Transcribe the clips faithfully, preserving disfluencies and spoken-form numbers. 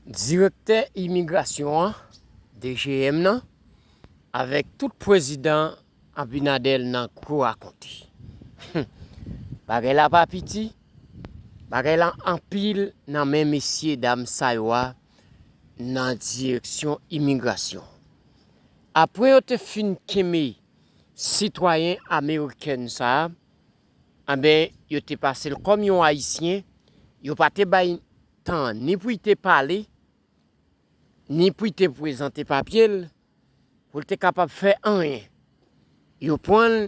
Direktè imigrasyon an, D G M nan, avèk tout prezidan Abinader nan gwo rakonte. Bagay la pa piti, bagay la anpil nan men mesye dam sa yo a nan direksyon imigrasyon. Apre yo te fin kenbe sitwayen ameriken sa a, anben, yo te pase l kòm yon Ayisyen, yo pa te bay tan ni pou l te pale, ni pou l te prezante papye l, pou l te kapab fè anyen. Yo pran l,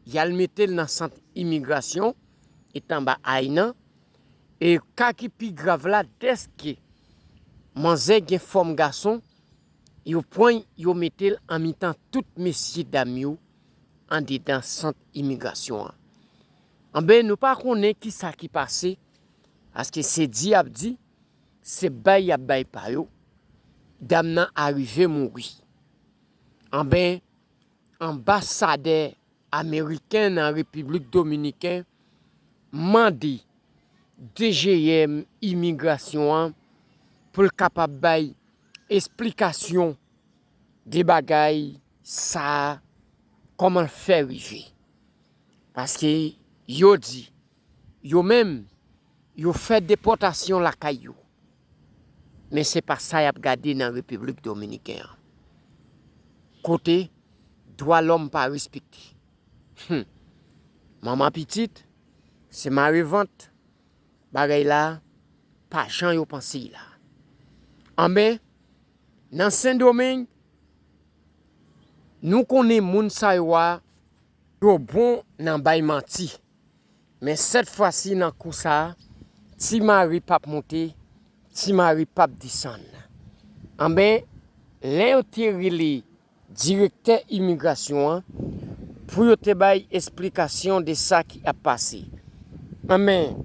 y al mete l nan sant imigrasyon, ki t anba Aynan, e ka ki pi grav la, dèske manzè gen fòm gason, yo pran l, yo mete l an mitan tout mesye dam yo andedan sant imigrasyon an. Anben, nou pa konnen kisa ki pase, paske se di y ap di, se bay y ap bay pa yo, dam nan arive mouri. Anben, anbasadè ameriken nan Repiblik Dominiken mande D G M imigrasyon an pou l kapab bay esplikasyon de bagay sa a, kòman l fè rive. Paske yo di, yo menm, yo fè depòtasyon lakay yo. Men se pa sa y ap gade nan Repiblik Dominiken an. Kote dwa lòm pa respekte. Hmm. Manman pitit, se mare vant, bagay la pa jan yo panse l la. Anben, nan Sendomeng, nou konnen moun sa yo a, yo bon nan bay manti. Men sèt fwa si nan kou sa a, ti mari p ap monte, ti mari p ap desann. Anben, lè yo te rele direktè imigrasyon an pou yo te bay esplikasyon de sa ki ap pase. Anben,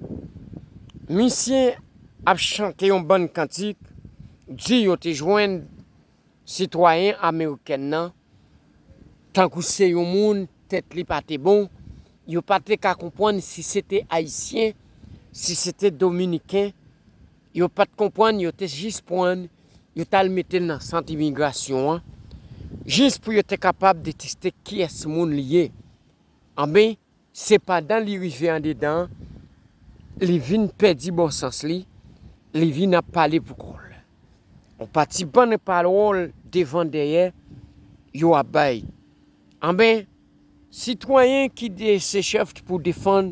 misye ap chante yon bann kantik, di yo te jwenn sitwayen ameriken nan, tankou se yon moun tèt li pa te bon, yo pa te ka konprann si se te Ayisyen, si se te Dominiken, yo pa t konprann, yo te jis pran l, yo t al mete l nan sant imigrasyon an, jis pou yo te kapab deteste kiyès moun li ye. Anben, se pandan li rive andedan an, li vin pèdi bon sans li, li vin ap pale pou kò l. Yon pati bann pawòl devan dèyè, yo ap bay. Anben, sitwayen ki de, se chèf pou defann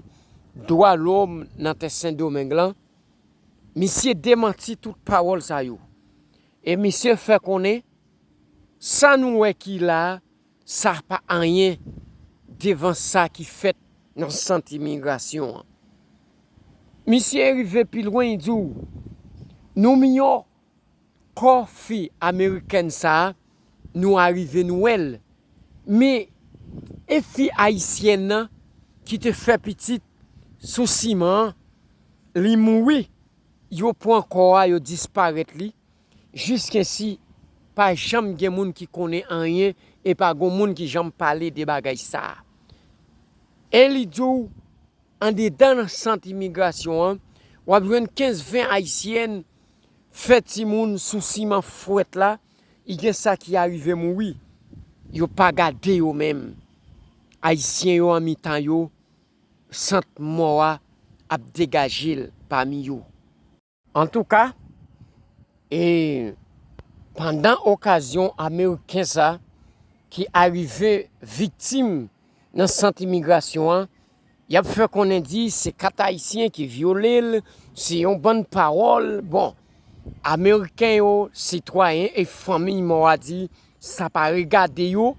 dwa lòm nan tè Sendomeng lan, misye demanti tout pawòl sa yo. E misye fè konnen, sa nou wè ki la a, sa pa anyen devan sa ki fèt nan sant imigrasyon an. Misye rive pi lwen, li di w, nou miyò kò fi amerikèn sa a, nou arive nou wè l. Men, e fi ayisyèn nan ki te fè pitit sou siman an, li mouri. Yo pran kò a, yo disparèt li. Jiskensi, pa janm gen moun ki konnen anyen e pa gon moun ki janm pale de bagay sa a. E li di w, andedan nan sant imigrasyon an, w ap jwenn kenz ven ayisyèn fè timoun sou siman frèt la, i gen sa ki arive mouri. Yo pa gade yo menm. Ayisyen yo an mitan yo, sant mò a ap degaje l pami yo. Antouka, e pandan okazyon ameriken sa ki arive viktim nan sant imigrasyon an, y ap fè konnen di se kat ayisyen ki vyole l, se yon bann pawòl. Bon, ameriken yo, sitwayen e fanmi mò a di sa pa regade yo,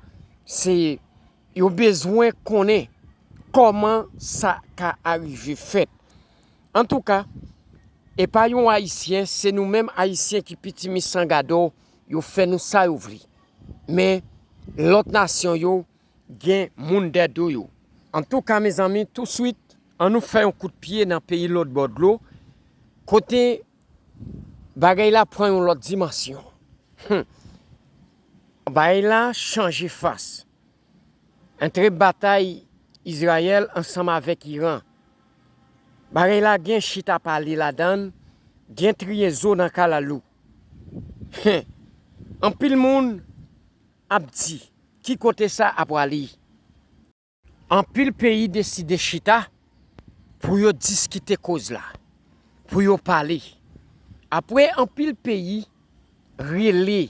se yo bezwen konnen kòman sa ka arive fèt. Antouka, e pa yon ayisyen, se nou menm ayisyen ki pitimi san gadò, yo fè nou sa yo vle. Men, lòt nasyon yo gen moun dèdo yo. Antouka, mezanmi, touswit, ann nou fè yon kout pye nan peyi lòt bò dlo, kote bagay la pran yon lòt dimansyon. Hmm. Bagay la chanje fas. Antre batay Izrayèl ansanm avèk Iran. Bagay la gen chita pale ladan l, gen triye zo nan kalalou. Anpil moun ap di, ki kote sa ap prale? Anpil peyi deside chita pou yo diskite koz la, pou yo pale. Apre anpil peyi rele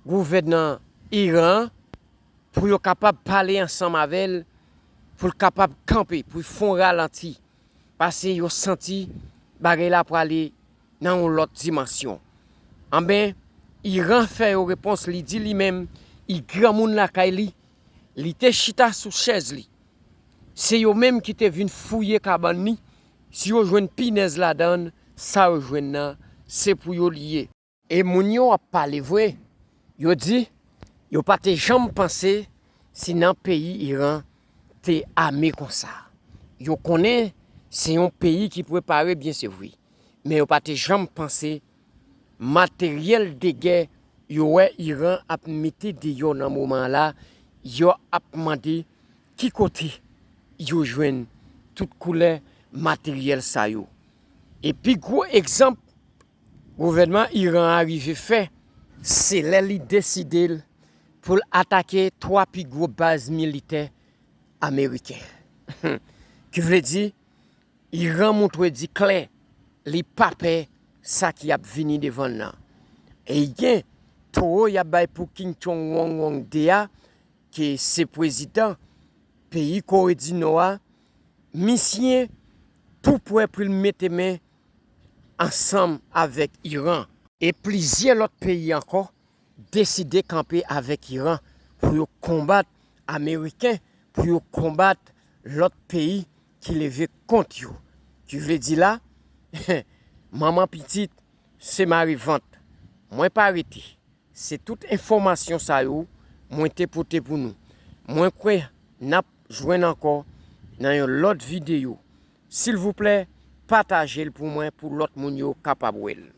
gouvènman Iran an pou yo kapab pale ansanm avè l, pou l kapab kanpe, pou l fè yon ralanti, paske yo santi bagay la prale nan yon lòt dimansyon. Anben, Iran fè yo repons, li di li menm, li granmoun lakay li, li te chita sou chèz li. Se yo menm ki te vin fouye kabann li, si yo jwenn pinèz ladan l, sa yo jwenn nan, se pou yo li ye. E moun yo ap pale vre, yo di, yo pa te janm panse si nan peyi Iran te ame konsa. Yo konnen se yon peyi ki prepare byen se vre, men yo pa te janm panse materyèl de gè yo wè Iran ap mete deyò nan moman la, yo ap mande ki kote yo jwenn tout koulè materyèl sa yo. E pi gwo egzanp gouvènman Iran an rive fè, se lè li deside l pou l atake twa pi gwo baz militè ameriken. Ki vle di, Iran montre di klè li pa pè sa ki ap vini devan l nan. E gen towo y ap bay pou Kim Jong Won de a, ki se prezidan peyi Kore di Nò a, misye tou prè pou l mete men ansanm avèk Iran. E plizyè lòt peyi ankò deside kanpe avèk Iran pou yo konbat Ameriken, pou yo konbat lòt peyi ki leve kont yo. Ki vle di la, manman pitit, se mare vant. Mwen pa rete. Se tout enfòmasyon sa yo mwen te pote pou nou. Mwen kwè n ap jwenn ankò nan yon lòt videyo. Silvouplè, pataje l pou mwen pou lòt moun yo kapab wè l.